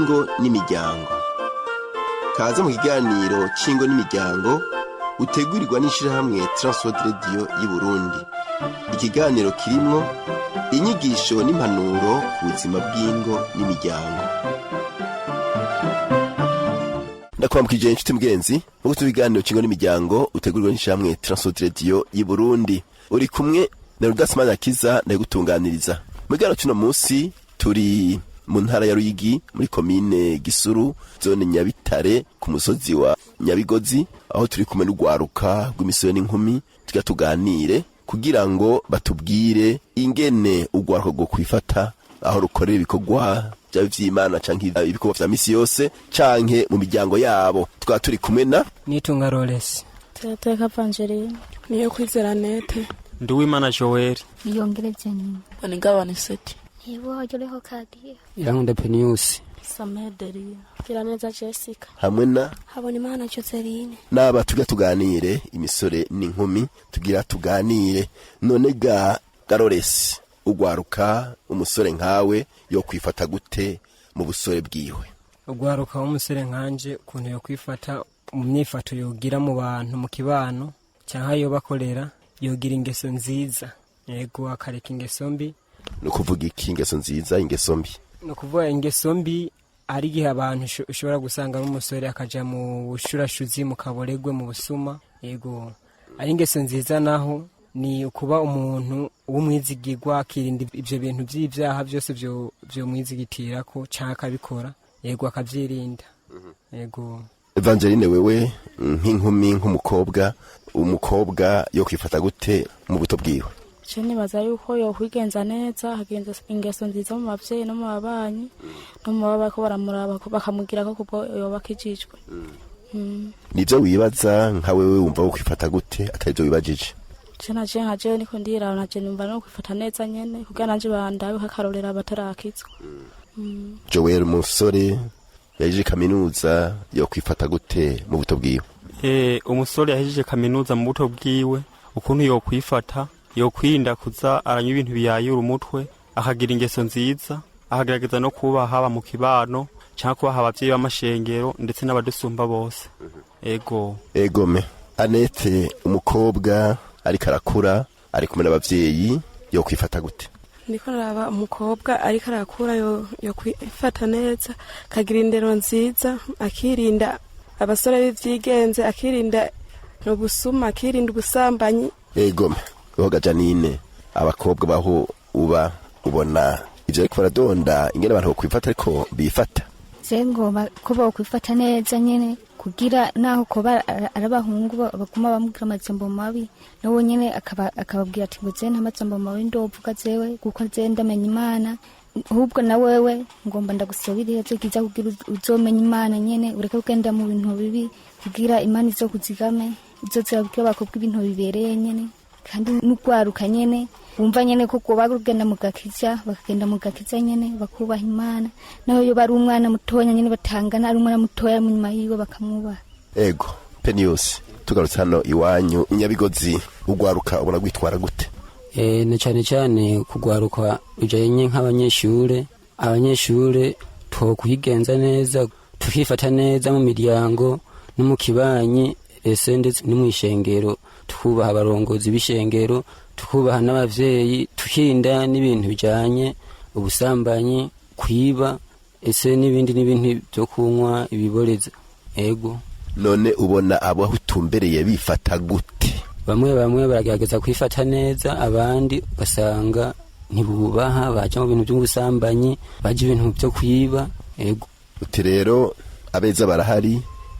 Ingo n'imiryango. Kaze mu kiganiro c'ingo n'imiryango utegurirwa n'ishirahamwe Transworld Radio y'Uburundi. Ikiganiro kirimwo inyigisho n'impanuro ku buzima bw'ingo n'imiryango. Ndakwambukije, inshuti mugenzi, mu gutuba ibiganiro c'ingo n'imiryango utegurirwa n'ishirahamwe Transworld Radio y'Uburundi. Uri kumwe na Rudasimana Akiza, ndagutunganiriza. Mu kiganiro c'uno munsi turi mu ntara ya Ruyigi, muri komine Gisuru, zone Nyabitare, ku musozi wa Nyabigozi, aho turi kumwe n'urwaruka rw'imisore n'inkumi. Tugira tuganire kugira ngo batubwire ingene urwaruka rwo kwifata aho rukorera ibikorwa byaba ivy'Imana canke ibikorwa vya misi yose canke mu miryango yabo. Tukaba turi kumwe na Nitunga Roresi. Turateka Vangeline. Niyo Kwizera Nete. Nduwimana Joel. Niyongere Jenny. Banigabane Seti. Ntibohojoreho Kadiya. Irankunda Peniusi. Samederia. Giraneza Jessica. Hamwe na Habonimana Joseline. N'aba tugira tuganire, imisore n'inkumi tugira tuganire. None ga Garoresi, ugwaruka, umusore nkawe yo kwifata gute mu busore bwiwe? Urwaruka w'umusore nkanje, ukuntu yo kwifata mu myifato yogira mu bantu, mu kibano cyangwa yo bakorera, yogira ingeso nziza, yego, akareka ingeso mbi. Ni ukuvuga iki, ingeso nziza, ingeso mbi? Ni ukuvuga ingeso mbi, hari igihe abantu ushobora gusanga ari umusore akaja mu bushurashuzi, mu kaboregwe, mu busuma. Yego, ari ingeso nziza naho ni ukuba umuntu w'umwizigirwa, akirinda ibyo bintu by'ibyaha byose vyomwizigitirako canke akabikora, yego, akavyirinda, yego. Evangeline, wewe nk'inkumi, nk'umukobwa, umukobwa yo kwifata gute mu buto bwiwe? Je nibaza yuko yokwigenza neza, akagenza ingeso nziza mu bavyeyi no mu babanyi no mu baba bariko baramuraba, bakamugirako kubwo yoba akijijwe. Nivyo wibaza? Nka wewe wumva wo kwifata gute, atari byo wibajije? Je naje nka jewe niko ndiraba, naje numva no kwifata neza nyene kugira nanje bandabe akarorera batarakizwa. Joel, umusore yahejeje kaminuza yo kwifata gute mu buto bwiwe? Umusore yahejeje kaminuza, mu buto bwiwe ukuntu yokwifata, yokwirinda kuza aranywa ibintu biyayura umutwe, akagira ingeso nziza, akagerageza no kubaha haba mu kibano cyangwa kubaha abavyeyi b'amashengero ndetse n'abadusumba bose, ego. Egome Anete, umukobwa ariko arakura, ari kumwe n'abavyeyi, yo kwifata gute? Ndiko naraba umukobwa ariko arakura yo kwifata neza, akagira indero nziza, akirinda abasore b'ivyigenze, akirinda ubusuma, akirinda ubusambanyi. Egome woga Janine, abakobwa baho uba ubona ivyo ariko baradonda ingene abantu bokwifata, ariko bifata? Je ngomba ko bokwifata neza nyene, kugira naho koba ari abahungu baguma bamubwira amajambo mabi, nawe nyene akababwira ati ngo je nta majambo mabi ndovuga jewe, kuko je ndamenya Imana. Ahubwo na wewe ngomba ndagusaba iherezo ryiza, kugira uzomenya Imana nyene, ureke kugenda mu bintu bibi, kugira Imana izokuzigame, izozabwira abakobwa ibintu bibereye nyene. Kandi n'urwaruka nyene wumva nyene ko kuba rugenda mu gakiza, bakagenda mu gakiza nyene, bakubaha Imana, naho iyo bari umwana mutoya nyene batangana, ari umwana mutoya mu nyuma yiwe bakamwubaha. Ego Penius, tugarutse hano iwanyu Inyabigozi, ugwaruka ubona gwitwara gute? Na cyane cyane kugwaruka bijanye nk'abanyeshure, abanyeshure twokwigenza neza, tukifata neza mu miryango no mu kibanyi, ese ndetse no mw'ishengero, tukubaha abarongozi b'ishengero, tukubaha n'abavyeyi, tukirinda n'ibintu bijanye ubusambanyi, kwiba, ese n'ibindi n'ibindi byo kunywa ibiboreza, ego. None ubona abo aho utumbereye bifata gute? Bamwe bamwe baragerageza kwifata neza, abandi ugasanga ntibubaha, baja mu bintu by'ubusambanyi, baja ibintu byo kwiba, ego. Uti rero abeza barahari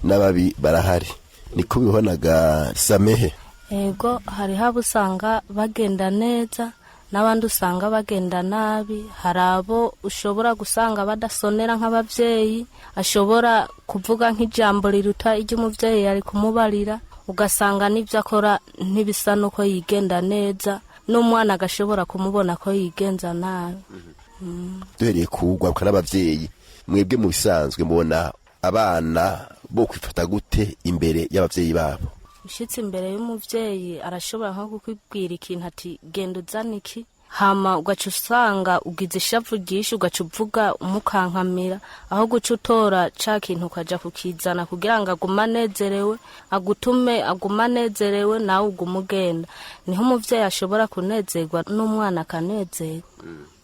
n'ababi barahari, niko bibonaga Samehe? Ego, hariho abo usanga bagenda neza n'abandi usanga bagenda nabi. Hari abo ushobora gusanga badasonera nk'ababyeyi, ashobora kuvuga nk'ijambo riruta iry'umubyeyi yari kumubarira, ugasanga n'ibyo akora ntibisa n'uko yigenda neza, n'umwana agashobora kumubona ko yigenza nabi. Duhereye ku rwaruka n'abavyeyi, mwebwe mu bisanzwe mubona abana bo kwifata gute imbere y'abavyeyi babo? Ushyitse imbere y'umubyeyi, arashobora nko kukubwira ikintu ati genda uzane iki. Hama ugaca usanga ugize ishavu ryinshi, ugaca uvuga umukankamira, aho guca utora ca kintu ukaja kukizana kugira ngo agume anezerewe, agutume agume anezerewe, nawe ugume ugenda. Niho umuvyeyi ashobora kunezerwa n'umwana akanezerwa.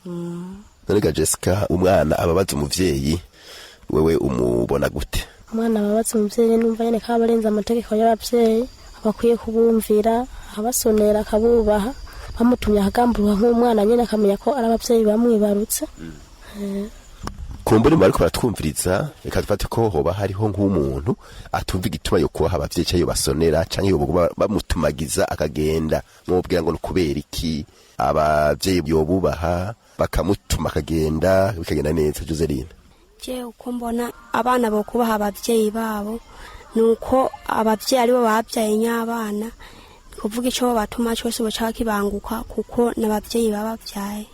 None ga Jessica, umwana ababaza umuvyeyi, wewe umubona gute? Umwana ababaza umuvyeyi, numva nyene ko aba arenze amategeko y'abavyeyi. Aba akwiye kubumvira, akabasonera, akabubaha. Bamutumye akagamburuka nk'umwana nyene, akamenya ko ari abavyeyi bamwibarutse. Kumbura bariko baratwumviriza, reka dufate ko hoba hariho nk'umuntu atumva igituma yo kubaha abavyeyi canke basonera canke yo bamutumagiza akagenda, mwobwira ngo ni kubera iki abavyeyi yobubaha bakamutuma akagenda bikagenda neza? Joseline. Je uko mbona abana bokubaha abavyeyi babo, ni uko abavyeyi aribo babyaye nyabana, ni kuvuga ico batuma cose boca kibanguka, kuko n'abavyeyi babavyaye.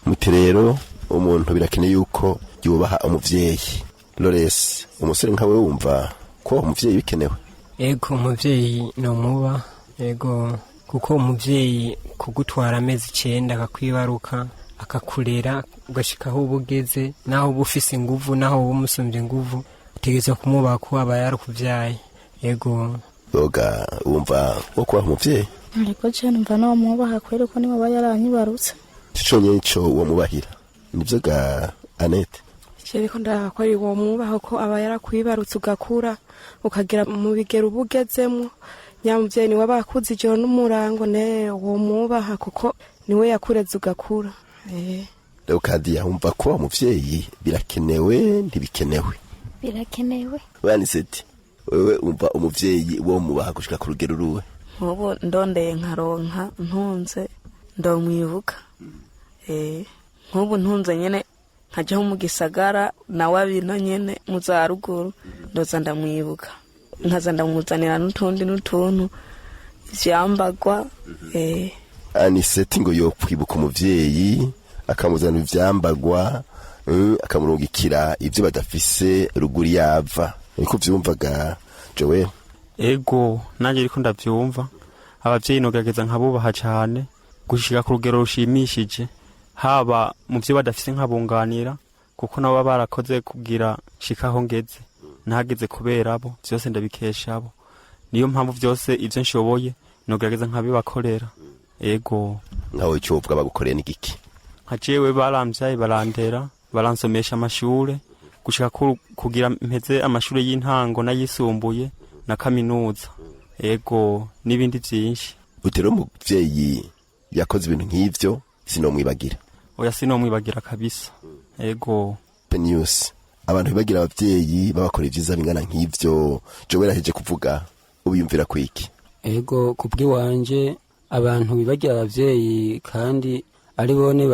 Muti rero umuntu birakeneye yuko yubaha umuvyeyi. Lores, umusore nkawe wumva ko umuvyeyi bikenewe? Ego, umuvyeyi nomuba, ego, kuko umuvyeyi kugutwara amezi 9 akakwibaruka, akakurera ugashika aho uba ugeze, naho uba ufise inguvu, naho uba umusumbye inguvu, utegerezwa kumubaha ko aba yarakuvyaye, ego. Boga wumva wo kubaha umuvyeyi? Ariko je numva nomwubaha kweri, ko niwe aba yaranyibarutse. Ico conyene ico womubahira nivyo ga Anete? Je ariko ndaraba ko ari uwo mwubaha, ko aba yarakwibarutse ugakura ukagera mu bigero uba ugezemwo. Nyamuvyeyi niwe aba akuze ijoro n'umurango, ne uwo mwubaha kuko niwe yakureze ugakura. Leokadiya, wumva kubaha umuvyeyi birakenewe, ntibikenewe? Birakenewe. Waniseti, wewe wumva umuvyeyi wo mubaha gushika ku rugero ruwe? Nk'ubu ndondeye nkaronka ntunze ndomwibuka. Nk'ubu ntunze nyene nkajaho mu gisagara, nawe abino nyene mu za ruguru, ndoza ndamwibuka, nkaza ndamuzanira n'utundi n'utuntu ivyambagwa. Aniseti ngo yokwibuka umuvyeyi akamuzanira ivyambagwa, akamurungikira ivyo badafise ruguru yava. Niko vyumvaga Joel? Ego, nanjye ariko ndavyumva. Abavyeyi nogerageza nkabubaha cane gushika ku rugero rushimishije, haba mu vyo badafise nkabunganira, kuko nabo baba barakoze kugira nshike aho ngeze. Nahageze kubera bo, vyose ndabikesha abo. Niyo mpamvu vyose ivyo nshoboye nogerageza nkabibakorera, ego. Nkawe ico wovuga bagukoreye ni giki? Nka jewe baramvyaye, barandera, baransomesha amashure gushika kugira mpeze amashure y'intango n'ayisumbuye na kaminuza, ego, n'ibindi vyinshi. Utero umuvyeyi yakoze ibintu nk'ivyo sinomwibagira? Oya, sinomwibagira kabisa, ego. News, abantu bibagira abavyeyi babakora ivyiza bingana nk'ivyo Joel aheje kuvuga, ubiyumvira kwiki? Ego, kubw'iwanje abantu bibagira abavyeyi kandi ari bone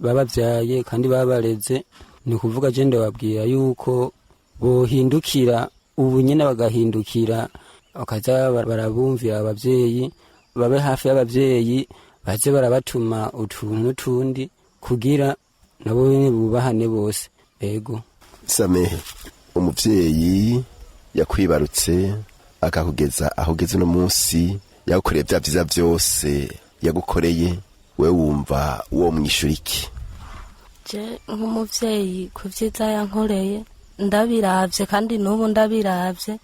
babavyaye kandi babareze, ni kuvuga je ndababwira yuko bohindukira ubu nyene, bagahindukira bakaza barabumvira abavyeyi, babe hafi y'abavyeyi, baze barabatuma utuntu n'utundi kugira nabo nyene bubahane bose, ego. Samehe, umuvyeyi yakwibarutse akakugeza aho ugeze uno munsi, yagukoreye vya vyiza vyose yagukoreye, wewe wumva wo mwishura iki? Je nk'umuvyeyi, ku vyiza yankoreye ndabiravye, kandi n'ubu ndabiravye,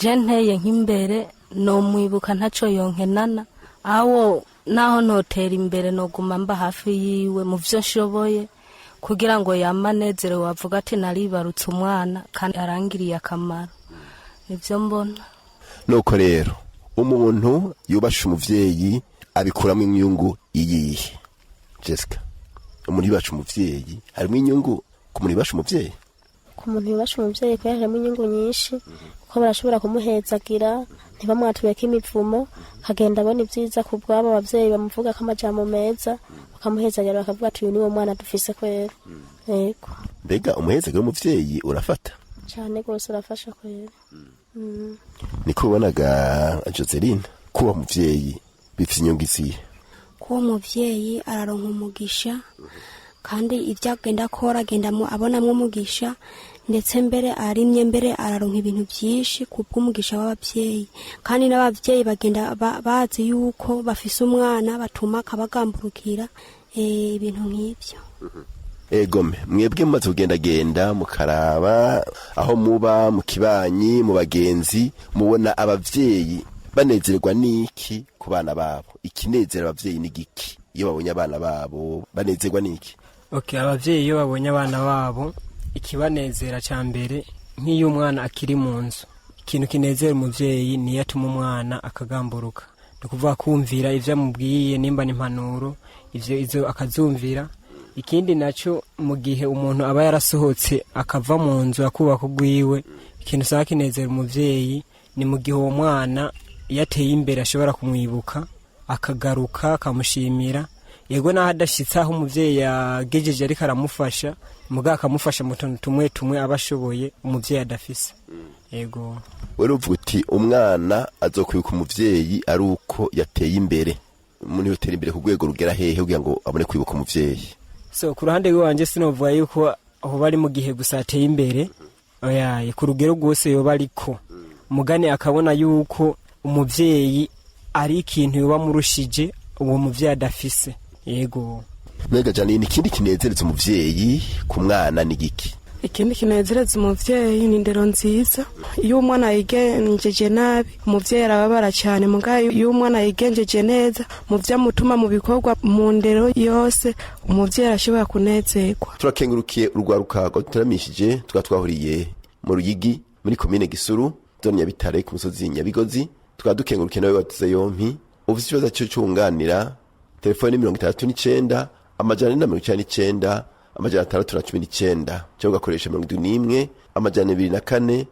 je nteye nk'imbere nomwibuka ntaco yonkenana. Awo naho notera imbere, noguma mba hafi yiwe mu vyo nshoboye kugira ngo yama anezerewe, avuga ati naribarutse umwana kandi arangiriye akamaro. Nivyo mbona. Nuko rero umuntu yubasha umuvyeyi abikuramo inyungu iyihe? Jessica, umuntu yubasha umuvyeyi, harimo inyungu ku muntu yubasha umuvyeyi? Ku muntu yubasha umuvyeyi kubera harimo inyungu nyinshi, kuko barashobora kumuhezagira, ntibamwatureko imivumo, akagenda abona ibyiza ku bw'abo bavyeyi bamuvuga ko amajambo meza, bakamuhezagira, bakavuga ati uyu niwo mwana dufise kwera, yego. Mbega umuhezagiro w'umuvyeyi urafata? Cane rwose, urafasha kwera. Niko ubonaga Joseline, kuba umuvyeyi bifise inyungu izihe? Kuba umuvyeyi araronka umugisha, kandi ibyo agenda akora agenda abonamwo umugisha. Ndetse mbere arimye, mbere araronka ibintu byinshi ku bw'umugisha w'ababyeyi. Kandi n'ababyeyi bagenda bazi yuko bafise umwana batuma akabagamburukira, ibintu nk'ibyo. Egome, mwebwe mumaze kugendagenda mukaraba aho muba, mu kibanyi, mu bagenzi, mubona abavyeyi banezerwa n'iki ku bana babo? Ikinezera abavyeyi ni giki iyo babonye abana babo? Banezerwa n'iki? Okay, abavyeyi iyo babonye abana babo, ikibanezera cya mbere, nk'iyo umwana akiri mu nzu, ikintu kinezera umuvyeyi niyo atuma umwana akagamburuka, ni ukuvuga kumvira ivyo amubwiye, nimba ni impanuro ivyo izo akazumvira. Ikindi nacyo, mu gihe umuntu aba yarasohotse akava mu nzu akubaka urwiwe, ikintu usanga kinezera umuvyeyi ni mu gihe uwo mwana iyo ateye imbere ashobora kumwibuka, akagaruka akamushimira. Yego, naho adashitse aho umuvyeyi yagejeje, ariko aramufasha, mugabo akamufasha mu tuntu tumwe tumwe aba ashoboye umuvyeyi adafise. Yego. Wari uvuga uti umwana azokwibuka umuvyeyi ari uko yateye imbere. Umuntu yotera imbere ku rwego rugera hehe kugira ngo abone kwibuka umuvyeyi? So, ku ruhande rw'iwanje sinovuga yuko aho bari mu gihe gusa ateye imbere, oya, ku rugero rwose yoba ariko mugane akabona yuko umuvyeyi ari ikintu yoba amurushije, uwo muvyeyi adafise. Yego. Mbega Janine, ikindi kinezereza umuvyeyi ku mwana ni giki? Ikindi kinezereza umuvyeyi ni indero nziza. Iyo umwana yigenjeje nabi, umuvyeyi arababara cyane. Mugabo iyo umwana yigenjeje neza mu vyo amutuma, mu bikorwa, mu ndero yose, umuvyeyi arashobora kunezerwa. Turakengurukiye urwaruka rwaduteramishije. Tukaba twahuriye mu Ruyigi, muri komine Gisuru, zone Nyabitare, ku musozi Nyabigozi. Tukaba dukengurukiye nawe wateze yompi. Ufise ikibazo cyo cyunganira, telefone ni 69 499 619, cyangwa ugakoresha 71 204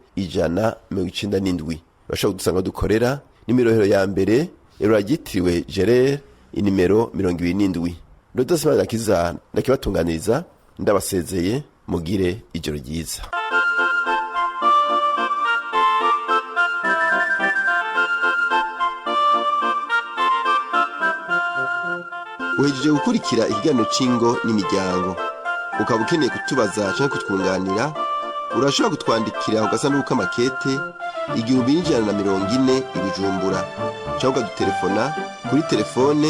197. Urashobora kudusanga aho dukorera, n'imirohero ya mbere, irora ryitiriwe Gerere, inimero 27. Rodosimanirakiza ndakibatunganiriza, ndabasezeye, mugire ijoro ryiza. Uhejeje gukurikira ikiganiro c'ingo n'imiryango. Ukaba ukeneye kutubaza canke kutwunganira, urashobora kutwandikira ku gasanduku k'amakete 1140 i Bujumbura, canke ukadutelefona kuri telefone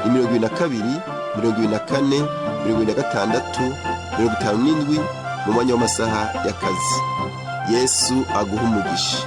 ni 22 24 26 57 mu mwanya w'amasaha y'akazi. Yesu aguha umugisha.